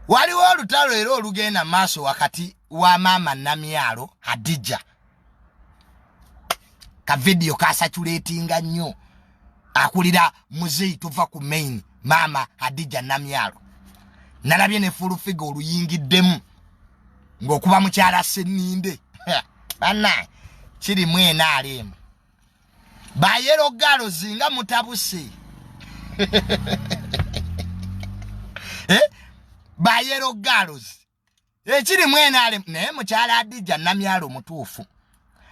Waliwo olutalo era olugenda maaso wakati wa maama Namyalo Hadija. Ka video kasaculetinga nnyo, akulira muzeeyi tuva ku main maama Hadija Namyalo. Nalabye ne full figure oluyingiddemu ng'okuba mukyala Sseninde. Bannaye kirimu enaaleemu bayero galozi nga mutabuse. Eh? Bayero galozi ekirimu enaalemu naye mukyala Adija Namyalo mutuufu.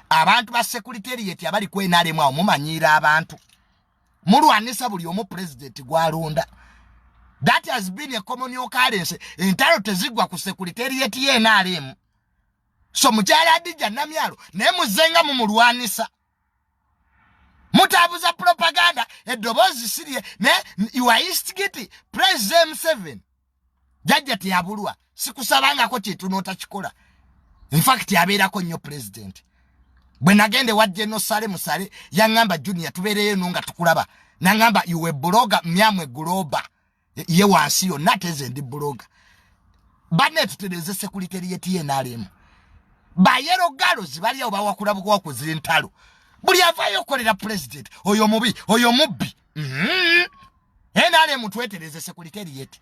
Abantu ba secretariat abali ku enaalemu awo mumanyiira abantu, mulwanisa buli omu pulezidenti gwalonda. That has been a common occurrence. Entalo tezigwa ku secretariat ye NRM. So mukyala Adija Namyalo naye muzenga mumulwanisa, mutabuza propaganda, eddoboozi sirye naye you are instigating President M7. Jajja teyabulwa, sikusabangako kintu n'otakikola. Infact abeerako nnyo president. Bwe nagenda ewa Geno Sale Musale yaŋŋamba Junior tubeereyo eno nga tukulaba, naŋŋamba iwe buloga myamwe guloba ye wansi yonna teze ndi buloga. Banne tutereeze secretariat ye NRM. Bayero galozi bali awo bawakula bukuwakuzi ntalo, buli avaayo okukolera president oyo mubi oyo mubbi. NRM twetereze secretariat.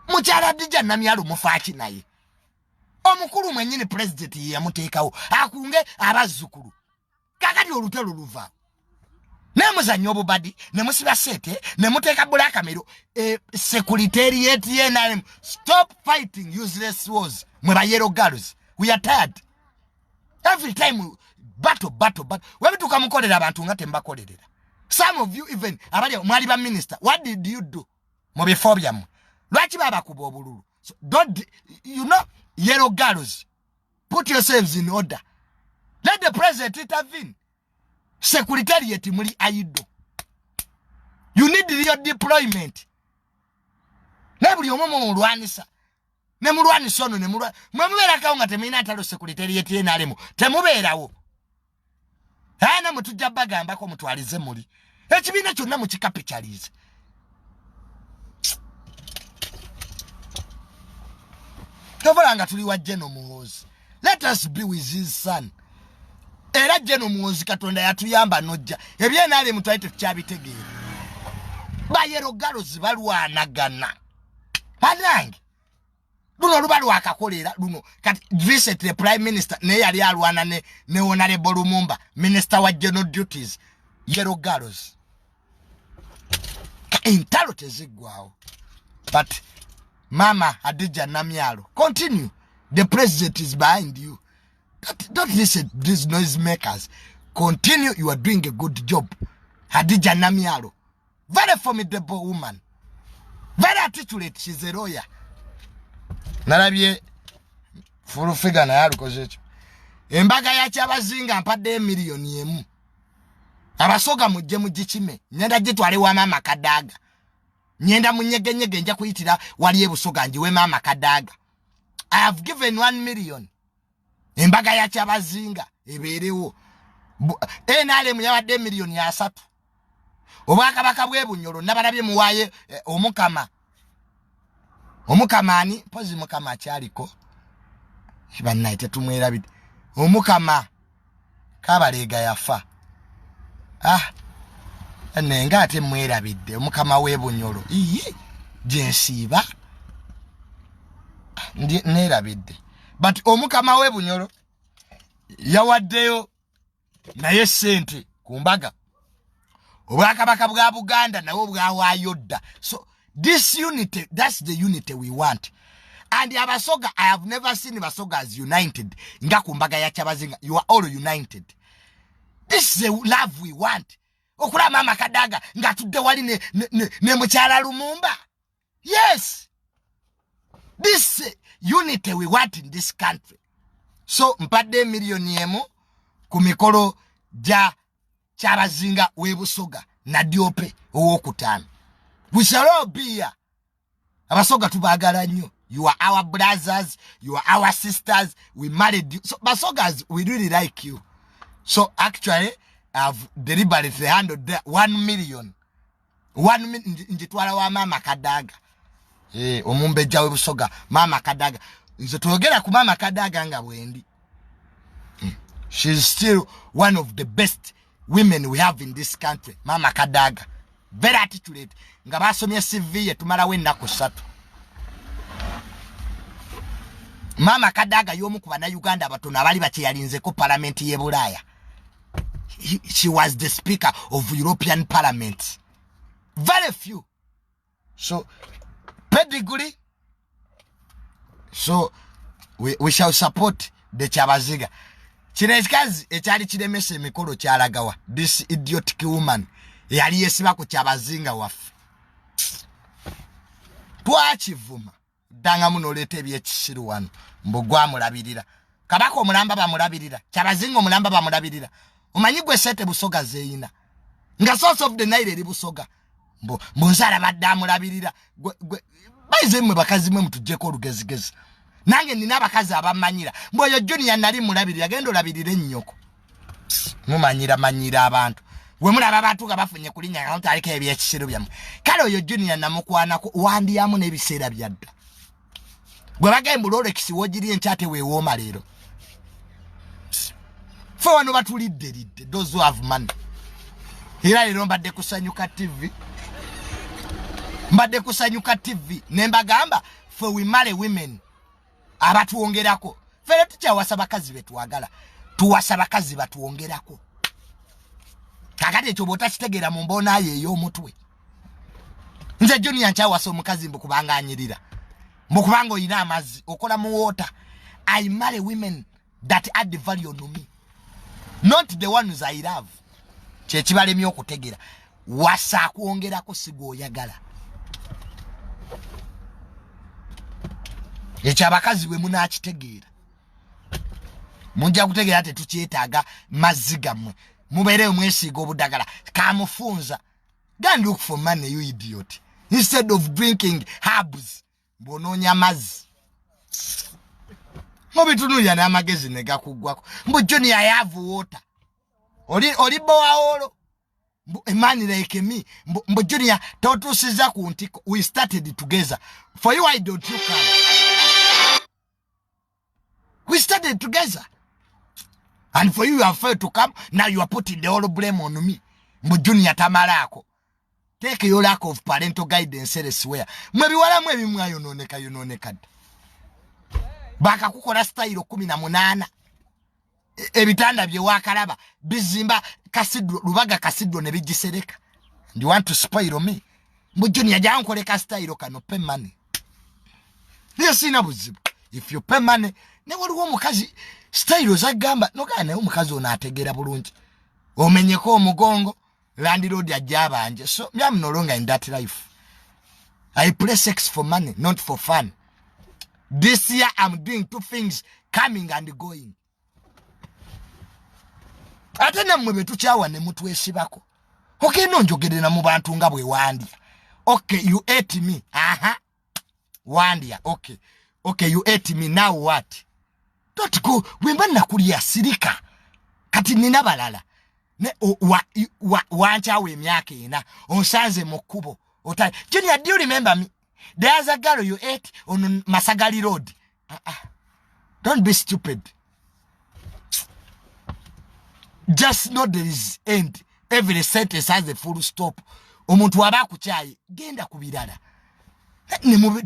Mukyala Dija Namyalo mufaaki naye omukulu mwennyini president ye yamuteekawo akunge abazzukulu. Kakati olutalo luva naye muzannya obubadi ne musiba sente ne muteeka bulakamero. Secretariat ye NRM, stop fighting useless wars. Mwe ba yellow girls, we are tired. Every time battle, battle, battle. Webituuka mukolera abantu nga tembakolerera. Some of you even abali mwali ba minister, what did you do mu bifo byammwe? Lwaki babakuba obululu? So don't you know, yellow girls, put yourselves in order. Let the president intervene. Secretariat muli idle, you need real deployment. Naye buli omu mumulwanisa ne mulwanisa ono ne mulwa mwe mubeerakawo nga temulina ntalo. Secretariat yenalemu temubeerawo ana mutujja bagambako mutwalize muli ekibiina kyonna mukikapitalize. Tovola nga tuli wa Geno Muhoozi, let us be with his son. Era Geno Muhoozi Katonda yatuyamba nojja ebyenalemu twali tetukyabitegeera. Bayero galozi balwanagana banange, luno luba lwakakolera luno. Kati recently prime minister naye yali alwana ne Honorable Lumumba, minister wa general duties. Yellow girls, entalo teziggwawo. But mama Hadija Namyalo, continue, the president is behind you. Don't listen to these noise makers. Continue, you are doing a good job. Hadija Namyalo, very formidable woman, very articulate, she's a lawyer. Nalabye full figure naye alukoze ekyo embaga ya Kyabazinga, mpaddeyo 1 million. Abasoga mujje mugikime, ngenda gitwale wa maama Kadaaga. Ngenda munyegenyege, nja kuyitira wali ebusoga njiwe maama Kadaaga. I have given 1 million embaga ya Kyabazinga ebeerewo. NRM yabadde 30 million. Obwakabaka bwe Bunyolo nabalabye muwaaye omukama omukama ani mpozi mukama akyaliko bannaye tetumwerabidde. Omukama Kabaleega yafa. Ah, nenga ate mwerabidde omukama w'ebunyolo iye gyensiiba neerabidde, but omukama w'ebunyolo yawaddeyo naye sente ku mbaga. Obwakabaka bwa Buganda nabwo bwawaayo dda. So this unity, that's the unity we want. And Abasoga, I have never seen Basoga as united nga ku mbaga ya Kyabazinga. You are all united. This is the love we want. Okulaba maama Kadaga ng'atudde wali ne mukyala Lumumba, yes, this unity we want in this country. So mpadde 1 million ku mikolo gya Kyabazinga w'ebusoga Nadiope owokutaano. We shall all be here. Abasoga tubaagala nnyo. You are our brothers, you are our sisters, we married you. So Basogas, we really like you. So actually I've deliberately handled the 1 million, njitwala wa maama Kadaga. Eh, omumbejja we Busoga Maama Kadaga. Nze twogera ku Maama Kadaga nga bwendi. She's still one of the best women we have in this country. Maama Kadaga very articulate, nga basomye CV ye tumalawo ennaku 3. Maama Kadaga y'omu ku bannayuganda abatono abali bakyeyalinzeko palamenti y'e Bulaaya. She was the speaker of European Parliament. Very few. So pedigree. So we shall support the Kyabazinga. Kino ekikazi ekyali kiremesa emikolo kyalagawa. This idiotic woman eyali yesiba ku Kyabazinga waffe. Twakivuma. Ddangamu n'oleeta ebyekisiru wano mbu gwamulabirira. Kabaka omulamba bamulabirira, Kyabazinga omulamba bamulabirira. Omanyi gwe sente Busoga zeeyina nga source of the Nile eri Busoga, mbu nze alabadde amulabirira. Bayize mmwe bakazi mwe mutuggyeko olugezigezi. Nange nina abakazi abamanyira mbu oyo Junior nali mulabirira. Genda olabirire ennyoko. Mumanyira manyira abantu. We mulaba abantu nga bafunye kulinnya nga mutaliko ebyekisiru byammwe. Kale oyo Junior namukwanako wandyamu n'ebiseera byadda. Gwe bagamba Rolex wogiri enkya ate weewooma leero. Ffe wano batulidde lidde, those who have money. Era leero mbadde kusanyuka TV, mbadde kusanyuka TV ne mbagamba ffe we marry women abatwongerako. Ffe tukyawasa bakazi betwagala, tuwasa bakazi batwongerako. Kakati ekyo bw'otakitegeera mu mboonayo ey'omutwe. Nze Junior nkyawasa omukazi mbu kubanga anyirira, mbu kubanga oyina amazzi okola mu water. I marry women that add value on me, not the ones I love. Kyekibalemye okutegera. Wasa akwongerako, si gw'oyagala. Ekyo abakazi bwe munaakitegeera mujja kutegeera tetukyetaaga mazzi gammwe. Mubeereyo mwesiiga obudagala kamufunza. Go and look for money, you idiot, instead of drinking herbs. Bw'onoonya amazzi mubitunuulira n'amagezi ne gakuggwako. Mbu Junior, I have water. Oli bowawoolo mbu a man like me. Mbu Junior totuusiza ku ntiko. We started together. For you, why don't you come? We started together and for you, you have failed to come. Now you are putting the whole blame on me. Mbu Junior tamalaako. Take your lack of parental guidance elsewhere. Mwe biwalamu ebimu ayonooneka yonooneka dda. Bakakukola sitayiro 18. Ebitanda bye wakalaba bizimba kasidro lubaga kasidro ne bigisereka. You want to spoil me? Mbu Junior jankole ka style kano. Pay money. Niyo sina buzibu if you pay money. Ne waliwo omukazi style zagamba nogana naye omukazi ono ategeera bulungi, omenyeko omugongo, landlord ajja abanje. So me, I'm no longer in that life. I play sex for money, not for fun. This year I'm doing two things, coming and going. Ate nammwe betukyawa ne mutwesibako. Ogenda onjogerera mu bantu nga bwe wandya. Okay, you ate me. Aha, wandya. Okay, you ate me, now what? Don't go. Bwemba nakulya, sirika. Kati nina balala ne wankyawa emyaka 4 onsanze mu kkubo. Otali Junior, do you remember me? There's a girl you ate on Masagali Road. Don't be stupid. Just know there is end. Every sentence has a full stop. Omuntu aba akukyaye, genda ku birala.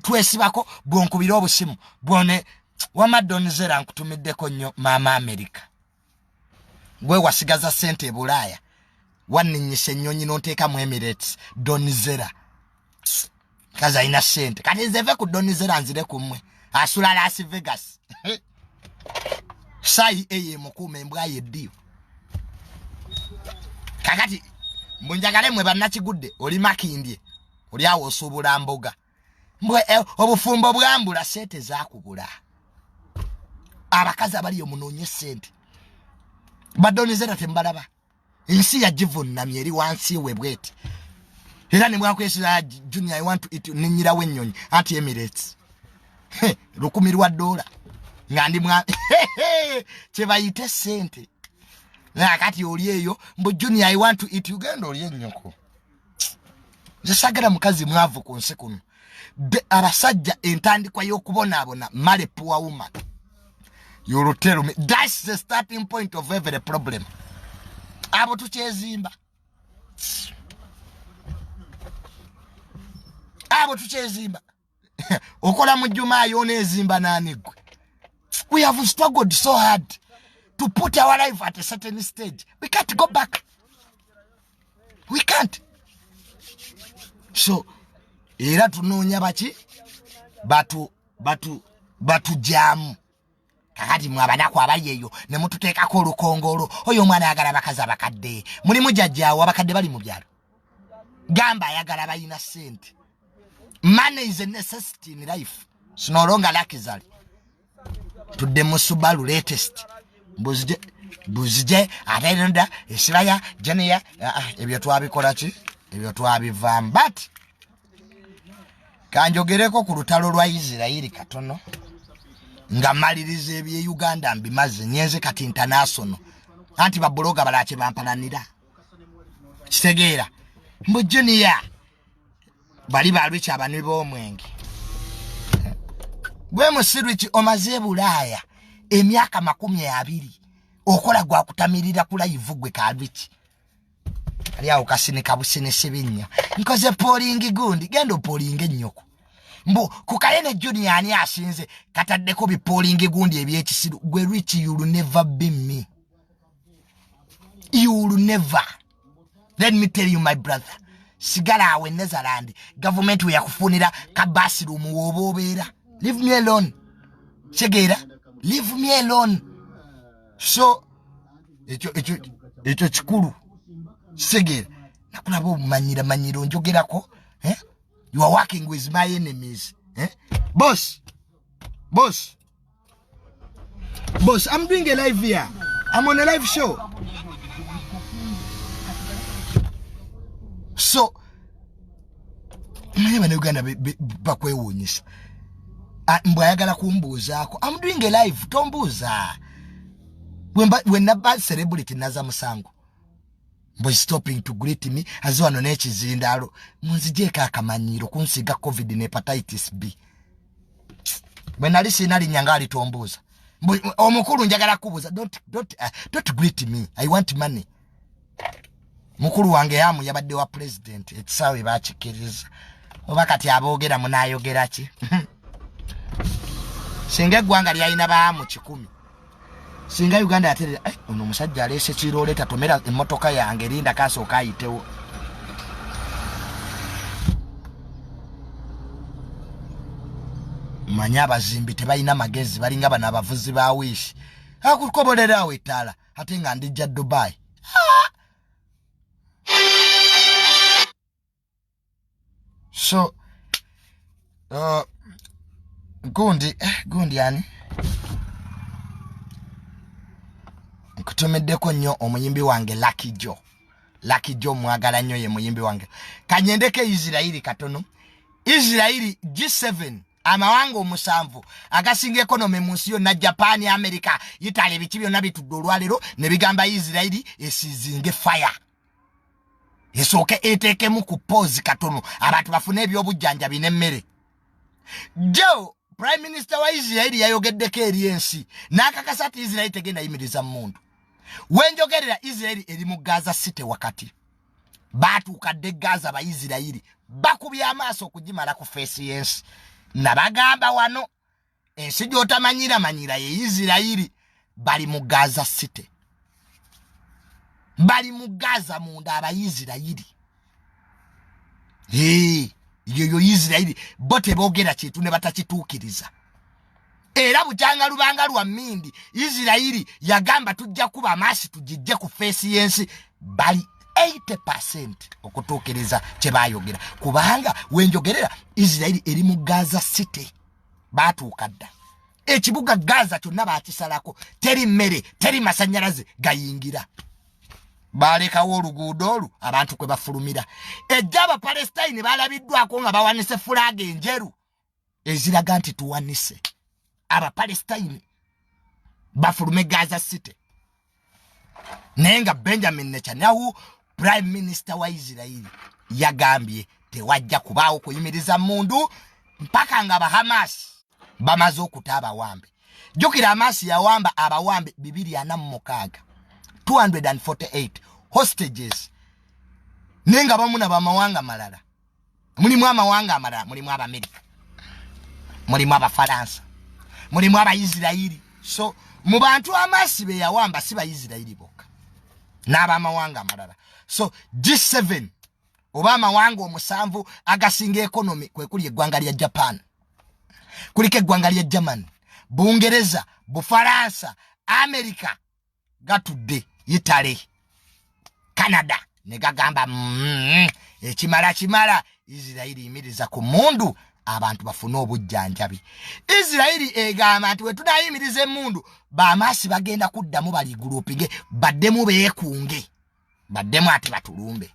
Twesibako bwonkubira obusimu bwone. Wama Donzera, nkutumiddeko nnyo. Maama America, gwe wasigaza sente e Bulaaya, wanninyisa ennyonyi n'onteekamu Emirates. Donzera kazi alina sente. Kati nze nve ku Donzera nzire ku mmwe asula Las Vegas. Sayi eyo emukuuma embwa yeddiyo. Kakati mbunjagale mwe bannakigudde. Oli Makindye, oli awo osuubula mboga. Mbwe obufumbo bwambula, sente zakubula. Abakazi abaliyo munoonye sente. Badonizera tembalaba, ensi yagivunamye eri wansi we bweti. Era ne mwakwesera Junior, I want to eat, ninyirawo ennyonyi anti Emirates $1,000 nga ndi mwa kyebayite sente. Nakati oli eyo mbu Junior, I want to eat. Ugenda oli ennyoko. Nze sagala mukazi mwavu ku nsi kuno. Abasajja entandikwa y'okubonaabona male poor woman. You will tell me that's the starting point of every problem. Abo tukyezimba, abo tukyezimba. Okola mu jumaayo oneezimba naani gwe? We have struggled so hard to put our life at a certain stage. We can't go back, we can't. So era tunoonya baki batu batu batujaamu. Kakati mwe abanaku abali eyo ne mututeekako olukongoolo, oyo omwana ayagala abakazi abakadde. Mulimu jajjaawo abakadde bali mu byalo, gamba ayagala balina ssente. Money is a necessity in life. It's no longer luxury. Tudde mu Subaru latest, mbuzije buzije ate nda esibaya jeniya. Ebyo twabikola ki? Ebyo twabivaamu. But kanjogereko ku lutalo lwa Isirayiri katono nga maliriza ebye Uganda mbimaze nyenze kati international. Anti babuloga balaki bampalanira, kitegeera mbu junior bali balwiki abanywi b'omwenge. Gwe musirwiki, omaze e Bulaaya emyaka 20, okola gwakutamirira ku live. Gwe kalwiki ali awo kasinika businisi binnyo. Nkoze polling gundi, genda opolinga ennyoko. Mbu ku Kayene Junior ani asinze, kataddeko bipolingi gundi ebyekisiru. Gwe Rich, you'll never be me, you'll never. Let me tell you, my brother, sigala awo e Netherland, gavumenti we yakufunira ka bathroom wooba obeera. Leave me alone, kitegeera? Leave me alone. So ekyo kikulu, kitegeera? Nakulaba obumanyira manyiro njogerako, eh? You are working with my enemies, eh? Boss, boss, boss, I'm doing a live here. I'm on a live show. So naye Bannayuganda bakwewuunyisa. Mbwe ayagala kumbuuzaako. I'm doing a live, tombuuza. Bwe naba celebrity naza musango. Mbu stopping to greet me, aze wano n'ekizindaalo. Munzigyeko akamanyiiro kunsiiga COVID ne hepatitis B. Bwe nali sirina linnya nga alitombuuza. Omukulu njagala kubuuza. Don't greet me, I want money. Mukulu wange yamu yabadde wa president, ekisaawe bakikkiriza oba kati aboogera munaayogera ki? Singa eggwanga lyalina baamu 100, singa Uganda yaterera. Eh, ono omusajja aleese kirooleta tomera emmotoka yange. Linda kasooka ayitewo. Manye abazimbi tebalina magezi, balinga bano abavuzi ba Wish, akukobolera awo ettaala ate nga ndijja Dubai. Ah! So gundi, gundi ani nkutumiddeko nnyo, omuyimbi wange Lucky Joe. Lucky Joe mwagala nnyo, ye muyimbi wange. Kanyendeko Isirairi katono. Isirairi, G7, amawanga omusanvu agasinga economy mu nsi yonna, Japan, America, Italy, ebiki byonna bitudde olwaleero ne bigamba Isirairi esizinge fire, esooke eteekemu ku pause katono, abantu bafune ebyobujjanjabi n'emmere. Jo prime minister wa Isirairi yayogeddeko eri ensi n'akakasa nti Isirairi tegenda yimiriza mundu. Wenjogerera Isirairi eri mu Gaza City wakati. Baatuuka dde Gaza, Baisirairi bakubye amaaso okugimala ku face y'ensi. Nabagamba wano, ensi gy'otamanyira manyira ye Isirairi. Bali mu Gaza City, bali mu Gaza munda Abaisirairi. Yoyo Isirairi bo teboogera kintu ne batakituukiriza. Era bukyanga lubanga lwa mindi, Isirairi yagamba tujja kuba amaasi tugijje ku face y'ensi. Bali 80 okutuukiriza kye baayogera, kubanga wenjogerera Isirairi eri mu Gaza City. Baatuuka dda, ekibuga Gaza kyonna bakisalako, teri mmere, teri masanyalaze gayingira. Balekawo oluguudo olwo abantu kwe bafulumira. Ejja Abapalestine balabiddwako nga bawanise flag enjeru eziraga nti tuwanise. Abapalestine bafulume Gaza City, naye nga Benjamin Netanyahu, prime minister wa Isirairi, yagambye tewajja kubaawo kuyimiriza mundu. Mpaka nga Bahamas bamaze okuta abawambe. Jjukira Hamas yawamba abawambe 246, 248 hostages, naye nga bamu na bamawanga malala. Mulimu amawanga amalala, mulimu Abamerika, mulimu Abafalansa, mulimu Abaisirairi. So mu bantu Hamas be yawamba si Baisirairi bokka, n'abamawanga amalala. So G7 oba amawanga omusanvu agasinga economy, kwe kuli eggwanga lya Japan, kuliko eggwanga lya German, Bungereza, Bufalansa, America, gatudde Italy, Canada, ne gagamba ekimala kimala. Isirairi yimiriza ku mundu abantu bafune obujjanjabi. Isirairi egamba nti wetunayimiriza emundu, Bamasi bagenda kuddamu baligulupinge, baddemu beekunge, baddemu ate batulumbe.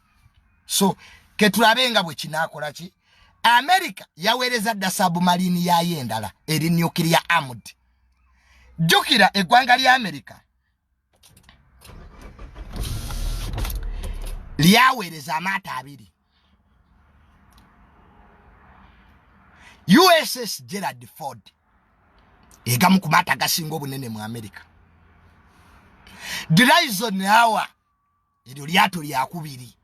So ketulabe nga bwe kinaakola ki. America yaweereza dda submarine yaayo endala eri nuclear armed. Jjukira eggwanga lya America lyaweereza amaato abiri, USS Gerald Ford, egamu ku maato agasinga obunene mu America, Eisenhower, eryo lyato lyakubiri.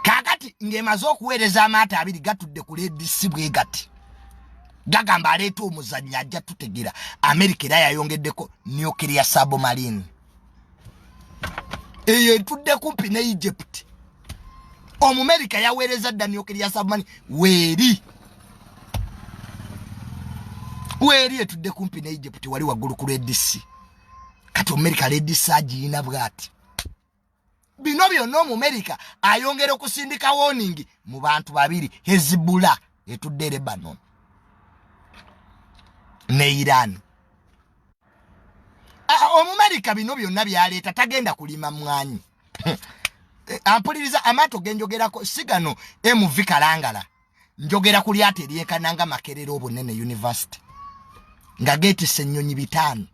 Kaakati ng'emaze okuweereza amaato abiri, gatudde ku Red Sea bwe gati, gagamba aleeta omuzannyo ajja tutegera. America era yayongeddeko nuclear submarine eyo etudde kumpi ne Egypt. Omumerika yaweereza dda nuclear submarine, weeri weeri etudde kumpi ne Egypt, wali waggulu ku Red Sea. Kati Omumerika Red Sea agiyina bwati. Bino byonna Omumerika ayongera okusindika warning mu bantu babiri, Hezbollah etudde Lebanon ne Iran. Omumerika bino byonna byaleeta tagenda kulima mwanyi. Ampuliriza, amaato genjogerako si gano MV Kalangala, njogera ku lyato eryekananga Makerere obunene University, nga geetisa ennyonyi 5,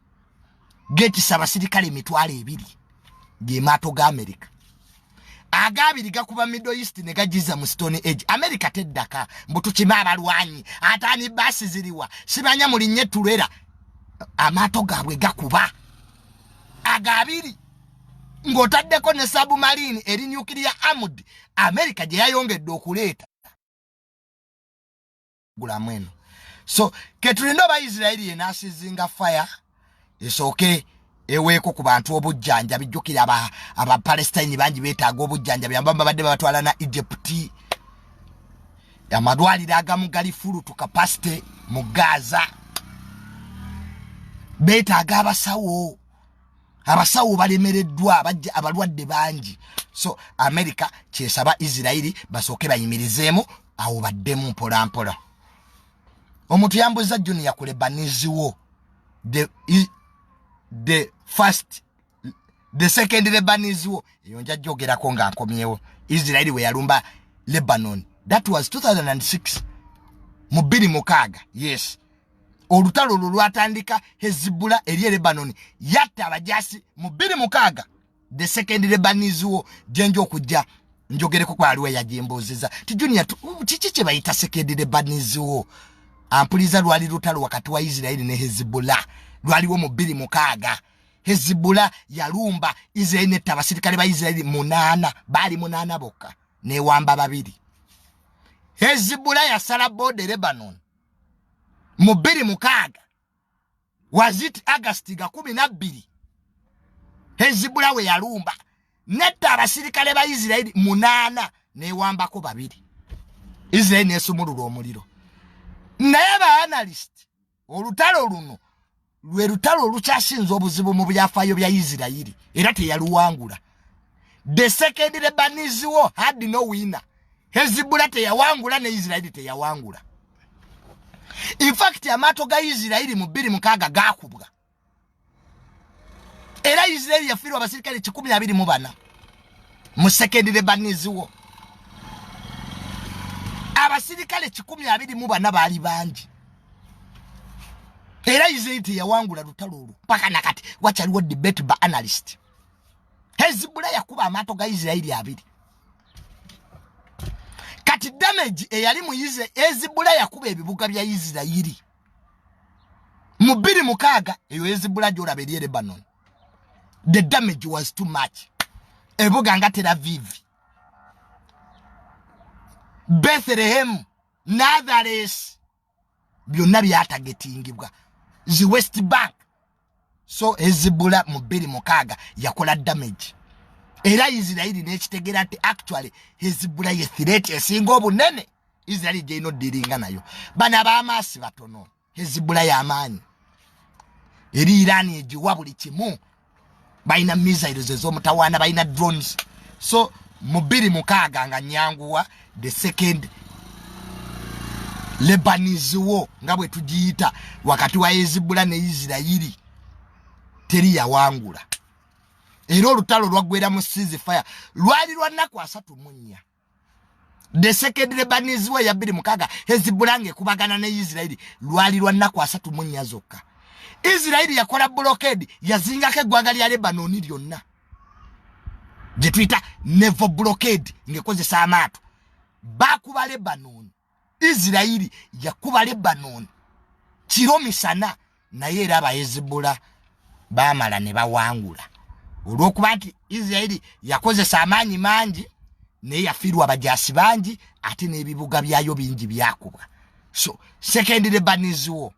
geetisa abasirikale 20,000. Gemaato ga Amerika agabiri gakuba Middle East ne gagiza mu Stone Age. Amerika teddaka mbu tukime abalwanyi ataani, baasi ziriwa simanya mulinnye tulera. Amaato gaabwe gakuba agabiri, ng'otaddeko ne submarine eri nuclear armed Amerika gye yayongedde okuleeta gulamu eno. So ketulinde oba Isirairi yenaceasinga fire, esooke eweeko ku bantu obujjanjabi. Jjukira Abapalestine bangi beetaaga obujjanjabi, abamu babadde babatwala na Egypt. Amalwaliro agamu gali full to capacity mu Gaza, beetaaga abasawo, abasawo balemereddwa, bajja abalwadde bangi. So America kyesaba Isirairi basooke bayimirizeemu awo, baddemu mpolampola. Omuntu yambuza, "Junior, ku Lebanese war, the first, the second Lebanese war?" Eyo nja gyogerako nga nkomyewo. Israeli we yalumba Lebanon, that was 2006, mu 2006. Yes, olutalo olwo lwatandika Hezbollah eri e Lebanon yatta abajasi mu 2006. The second Lebanese war gyenja okujja njogereko, kwaliwo yagimbuuziza ti, "Junior, kiki kye bayita second Lebanese war?" Ampuliza, lwali lutalo wakati wa Isirairi ne Hezbollah, lwaliwo mu 2006. Hezbollah yalumba Isirairi netta abasirikale ba Isirairi munaana, baali munaana bokka, newamba babiri. Hezbollah yasala border Lebanon mu 2006, was it August ga 12? Hezbollah we yalumba netta abasirikale ba Isirairi munaana, newambako babiri, Isirairi nesumulula omuliro. Naye ba analyst, olutalo luno lwe lutalo olukyasinza obuzibu mu byafaayo bya Isirayiri, era teyaluwangula. The second Lebanese war had no winner. Hezbollah teyawangula ne Isirayiri teyawangula. In fact, amaato ga Isirayiri mu 2006 gakubwa, era Isirayiri yafiirwa abasirikale 124 mu second Lebanese war. Abasirikale 124 baali bangi, era Isirayiri teyawangula lutalo olwo. Paka nakati wakyaliwo debate ba analyst. Hezbollah yakuba amaato ga Isirayiri abiri. Kati Kati damage eyali mu Hezbollah yakuba ebibuga bya Isirayiri mu 2006. Eyo Hezbollah gyolaba eri e Lebanon, the damage was too much. Ebibuga nga Tel Aviv, Bethlehem, Nazareth, byonna byatargetingibwa, zi West Bank. So Hezbollah mu 2006 yakola damage, era Isirairi nekitegeera nti actually Hezbollah ye threat esinga obunene Isirairi gyerina okudealinga nayo. Bano abamaasi batono, Hezbollah y'amaanyi. Eri Iran egiwa buli kimu, balina missiles ez'omutawaana, balina drones. So mu 2006 nga nyanguwa, the Second Lebanese War nga bwe tugiyita wakati wa Hezbollah ne Isirayiri, teri yawangula, era olutalo lwaggwera mu ceasefire. Lwali lwa nnaku 34. The Second Lebanese War ya 2006, Hezbollah ng'ekubagana ne Isirayiri, lwali lwa nnaku 34 zokka. Isirayiri yakola blockade, yazingako eggwanga lya Lebanoni lyonna, gye tuyita naval blockade, ng'ekozesa amaato. Bakuba Lebanon, Isirayiri yakuba Lebanon kiro misana, naye era Abahezbollah baamala ne bawangula, olw'okuba nti Isirayiri yakozesa amaanyi mangi, naye yafiirwa abajaasi bangi, ate n'ebibuga byayo bingi byakubwa. So Second Lebanese War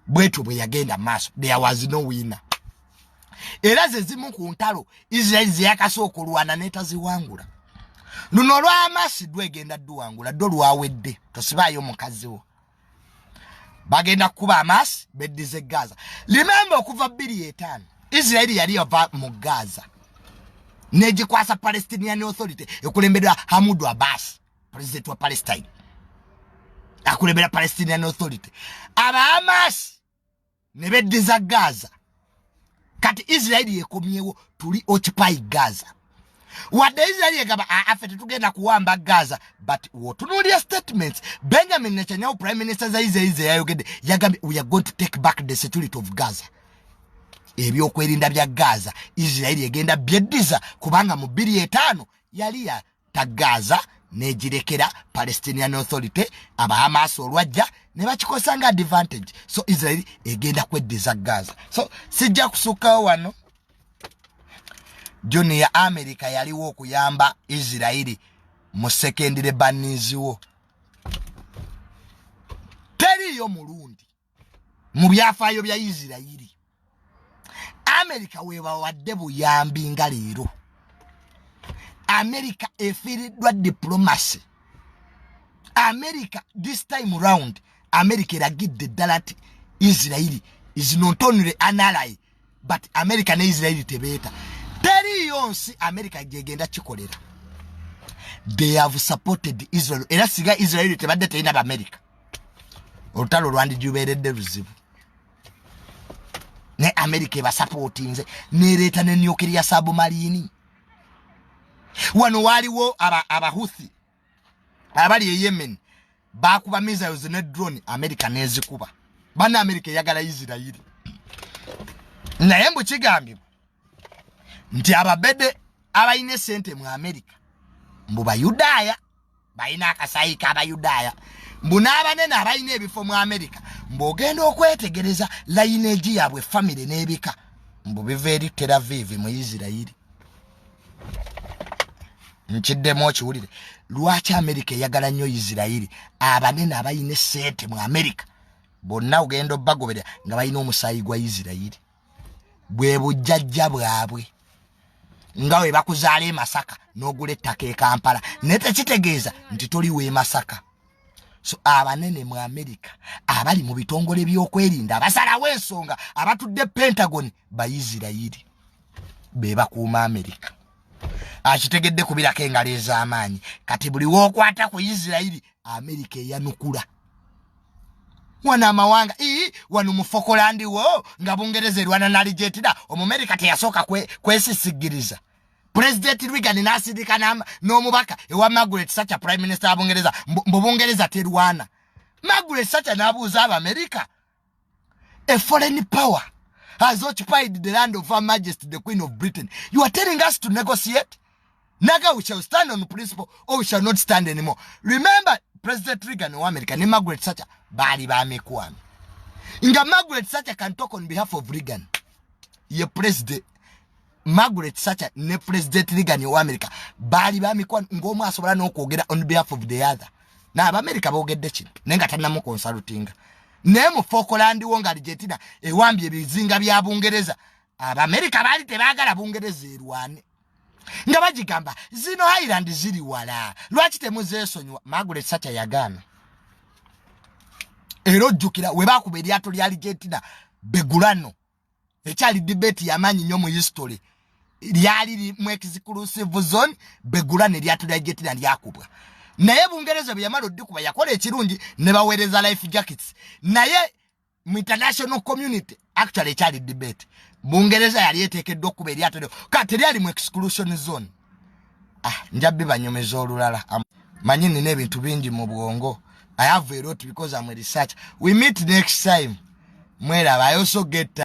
bwetyo bwe yagenda maaso, there was no winner. Era ze zimu ku ntalo Isirayiri zeyakasooka olwana netaziwangula. Luno olw'Amasi dwegenda dduwangula, ddo lwawedde. Tosibaayo mukazi wo, bagenda kukuba Amasi beddize Gaza. Remember, okuva 2005 Isirairi yali yava mu Gaza negikwasa Palestinian Authority ekulemberwa Mahmoud Abbas, president wa Palestine, akulembera Palestinian Authority. Abaamasi ne beddiza Gaza. Kati Isirairi yekomyewo, tuli occupy Gaza. Wadde Isirairi egamba affe tetugenda kuwamba Gaza, but wotunuulira statements Benjamin Netanyahu, prime minister za Israeli, ze yayogedde, yagambye, "We are going to take back the security of Gaza." Ebyokwerinda bya Gaza Isirairi egenda byeddiza, kubanga mu 2005 yali yata Gaza negirekera Palestinian Authority. Abahamasi olwajja ne bakikosa nga advantage. So Israeli egenda kweddiza Gaza. So sijja kusukkawo wano. Junior, America yaliwo okuyamba Isirairi mu Second Lebanese War. Teriyo mulundi mu byafaayo bya Isirayiri Amerika webawadde buyambi nga leero. Amerika efiiriddwa diplomacy. America this time round, America eragidde ddala nti Isirairi is not only an ally, but America ne Isirairi tebeeta. Teriyo nsi America gyegenda kikolera. They have supported Israel, era singa Israeli tebadde terina Bamerica, olutalo lwandijubeeredde luzibu. Ne America ebasupportinze, nereeta ne nuclear submarine. Wano waaliwo Abahuthi abali e Yemen, bakuba missiles ne drone, America nezikuba. Bana America eyagala Isirairi, naye mbu kigambibwa nti ababede abalina esente mu America mbu Bayudaaya, balina akasayi k'Abayudaaya. Mbu n'abanene abalina ebifo mu America, mbu ogenda okwetegereza lineage yaabwe, famire n'ebika, mbu biva eri Tel Aviv mu Isirayiri. Nkiddemu okiwulire. Lwaki Amerika eyagala nnyo Isirayiri? Abanene abalina esente mu Amerika bonna ogenda obbagoberera nga balina omusaayi gwa Isirayiri, bwe bujjajja bwabwe. Nga we bakuzaala e Masaka n'ogula ettaka e Kampala, naye tekitegeeza nti toli w'e Masaka. So abanene mu Amerika abali mu bitongole by'okwerinda, abasalawo ensonga, abatudde Pentagon, Baisirayiri, be bakuuma Amerika. Akitegedde kubirako engalo ez'amaanyi. Kati buli wookwata ku Isirayiri, Amerika eyanukula. Wano amawanga ii wano mu Falkland wo nga Bungereza erwana nalijetira, Omumerika teyasooka kwesisigiriza. President Reagan n'asindika n'omubaka ewa Margaret Thatcher, prime minister wa Bungereza, mbu Bungereza terwana. Margaret Thatcher n'abuuza Abamerika, "A foreign power has occupied the land of Her Majesty the Queen of Britain, you are telling us to negotiate?" Naga, we shall stand on principle or we shall not stand anymore. Remember, President Reagan wa America ne Margaret Thatcher baali ba mikwano, nga Margaret Thatcher can talk on behalf of Reagan. Ye President Margaret Thatcher ne President Reagan wa America baali ba mikwano, ng'omu asobola n'okwogera on behalf of the other. N'Abamerika boogedde kino naye nga tannamuconsultinga. Naye mu Falkland wo nga Argentina ewambye ebizinga bya Bungereza, Abamerika baali tebaagala Bungereza erwane, nga bagigamba zino island ziri wala, lwaki temuzeesonyiwa? Margaret Thatcher yagaana. Era ojjukira we baakuba eryato lya Argentina Belgrano, ekyali debate yamaanyi nnyo mu history. Lyali mu exclusive zone Belgrano, eryato lya Argentina lyakubwa. Naye Bungereza bwe yamala oddikuba, yakola ekirungi ne baweereza life jackets. Naye mu international community actually ekyali debate, Bungereza yali eteekeddwa okuba eryato lyo ka teryali mu exclusion zone. Ah, nja bibanyumeza olulala. Manyi nina ebintu bingi mu bwongo. I have a lot because I'm a researcher. We meet next time. Mweraba. I also get